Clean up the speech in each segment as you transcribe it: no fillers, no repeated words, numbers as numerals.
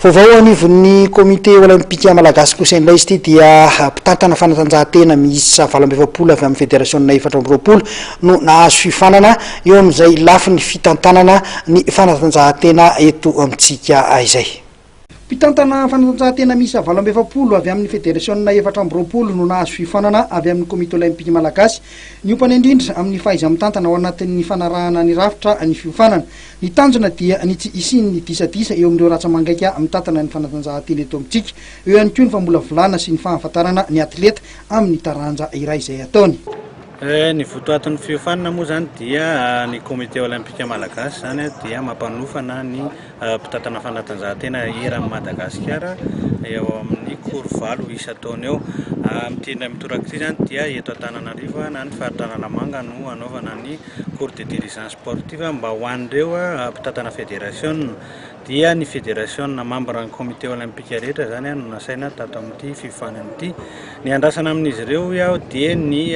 Vaovao anivon'ny Komite Olympika Malagasy kosa indray izy ity dia mpitantana fanatanjahantena miisa 48 avy amin'ny federasiona 24 no nahazo fiofanana eo amin'izay lafiny fitantanana ny fanatanjahantena eto amintsika izay. Mpitantana fanatanjahantena miisa 48 avy amin'ny federasiona 24 no nahazo fiofanana avy amin'ny Komite Olympika Malagasy. Niompana indrindra amin'ny fahaiza-mitantana ao anatin'ny fanarahana ny rafitra ny fiofanana. Ny tanjona dia ny tsy hisian'ny disadisa eo amin'ireo ratsa-mangaika mitantana ny fanatanjahantena eto amintsika. Eo ihany koa ny famolavolana sy ny fahafantarana ny atleta amin'ny taranja iray izay ataony. Ny votoatin'ny fiofanana moa izany dia ny Comité Olympique Malagasy izany dia mampanofana ny mpitantana fanatanjahantena eran'i Madagasikara eo amin'ny cours valo isan-taona eo. Amin'ity indray mitoraka ity izany dia eto Antananarivo na ny faritra Analamanga no hanaovana ny cours de dirigeants sportifs mba ho an'ireo mpitantana federasiona dia ny federasiona membre ny comité olympique rehetra izany no nasaina tato amin'ity fiofanana ity. Ny andrasana amin'izy ireo hoy aho dia ny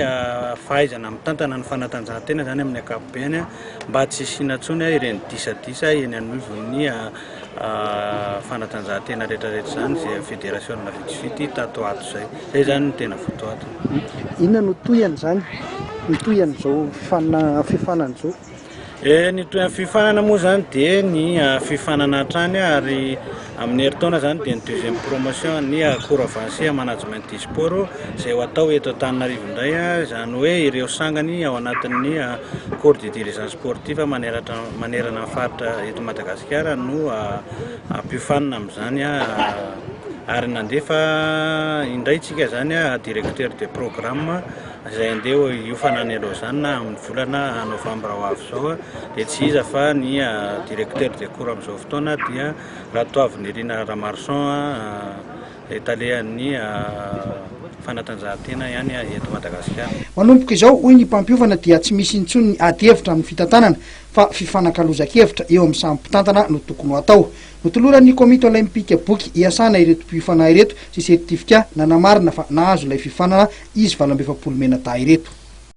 fahaizana mitantana ny fanatanjahantena izany amin'ny ankapobeny mba tsy hisiana intsony ireny disadisa eny anivon'ny fanatanjahantena rehetra rehetra izany izay federasiona vitsivitsy tato ato izay. Izay izany no tena votoatiny. Inona no tohiny izany? Ny tohin'izao fiofanana izao? Ny tohin'ny fiofanana moa izany dia ny fiofanana hatrany ary amin'ny herintaona izany dia ny deuxième promotion ny cours avancé en management du sport izay ho atao eto Antananarivo indray, izany hoe ireo sangany ao anatin'ny corps de dirigeants sportifs manerana ny faritra eto Madagasikara no ampiofanina amin'izany ary nandefa indray tsika izany directeur de programme izay andeha hiofana any Lausanne amin'ny volana novambra ho avy izao dia tsy iza fa ny directeur de cours amin'izao fotoana dia Ratoavinirina Ramaroson talehan'ny fanatanjahantena ihany eto Madagasikara. Manomboka izao, hoy ny mpampiofana, dia tsy misy intsony ny ady hevitra amin'ny fitantanana fa fifanakalozan-kevitra eo amin'ny samy mpitantana no tokony ho atao. Notoloran'ny Komity Olaimpika boky hiasana ireto mpiofana ireto sy sertifika nanamarina fa nahazo ilay fiofanana izy 48 mianadahy ireto.